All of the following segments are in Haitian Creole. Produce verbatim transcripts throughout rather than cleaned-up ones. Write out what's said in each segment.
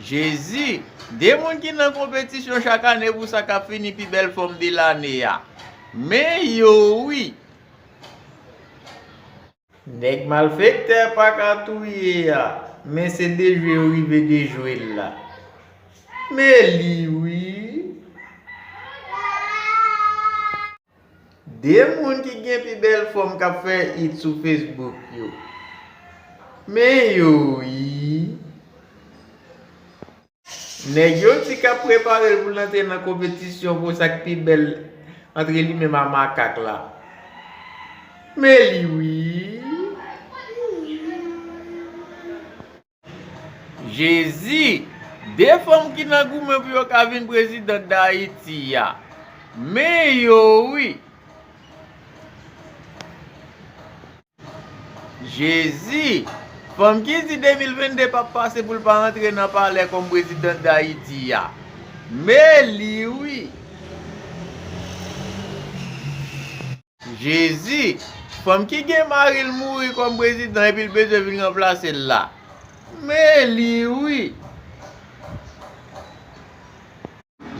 Jezi, de moun ki nan konpetisyon chak ane pou sa k ap fini pi bèl fanm de lane a. Men yo wi. Nèg malfektè pa ka touye a, men se dejwe yo rive dejwe l la. Men li wi. De moun ki gen pi bèl fanm k ap fè it sou Facebook yo. Men yo wi. Nèg yo di k ap prepare l pou l antre nan konpetisyon pou sa k pi bèl antre li menm a makak la. Men li wi. Jezi, de fanm ki nan goumen pou yo ka vin prezidant Dayiti a. Men yo wi. Jezi, fanm ki di de mil vennde p ap pase pou l pa rantre nan palè kòm prezidant Dayiti a. Men li wi. Jezi, fanm ki gen mari l mouri kòm prezidan epi l bezwen vin ranplase l la. Men li wi.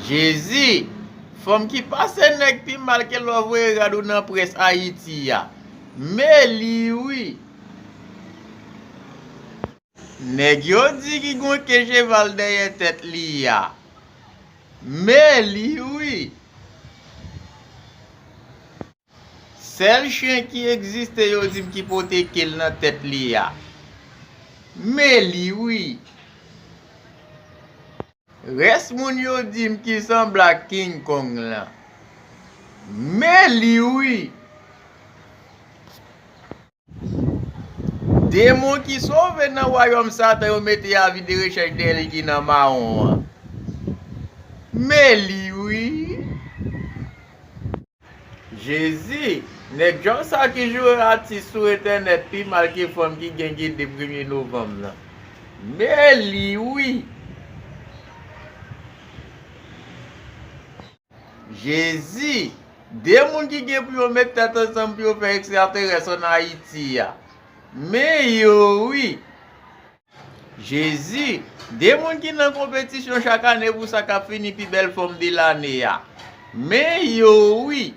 Jezi, fanm ki pase nèg pi mal ke lè w voye rad ou nan près Ayiti a. Men li wi. Nèg yo di ki gon ke cheval dèyè tèt li a. Men li wi. Sèl chen ki egziste yo di m ki pote ke l nan tèt li a. Men li wi. Rès moun yo di m ki sanble ak King Kong lan. Men li wi. Demon ki sove nan wayòm Satan yo mete avi de rechèch dèyè li ki nan mawon an. Men li wi. Jezi, nèg djòl sa ki joure atis sou entènèt pi mal ke fanm ki gen gede premye novanm nan. Men li wi. Jezi, de moun ki gen pou yo met tèt ansanm pou yo fè ekstraterès ann Ayiti a. Men yo wi. Jezi, de moun ki nan konpetisyon chak ane pou sa k ap fini pi bèl fanm de lane a. Men yo wi.